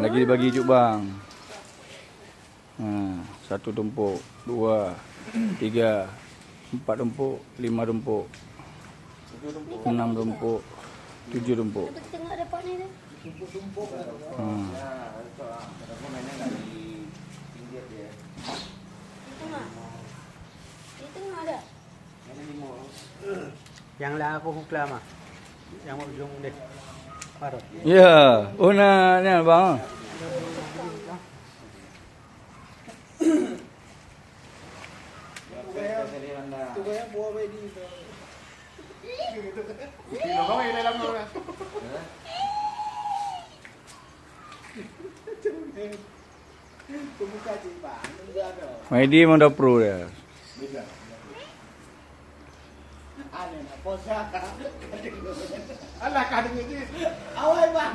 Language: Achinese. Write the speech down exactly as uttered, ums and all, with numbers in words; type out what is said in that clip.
Lagi dibagi juk bang. Ha, satu tumpuk, dua, tiga, empat tumpuk, lima tumpuk, enam tumpuk, tujuh tumpuk. Tapi tengok dapat ni tu. Ha. Di tengah. Di tengah ada. Nyang lah aku hukla mah. Nyang ujong deh. Parot. Ya, oh na ni bang. Maidi memang dah pro dia. Alah, ka deungoe jih. Awai, bang.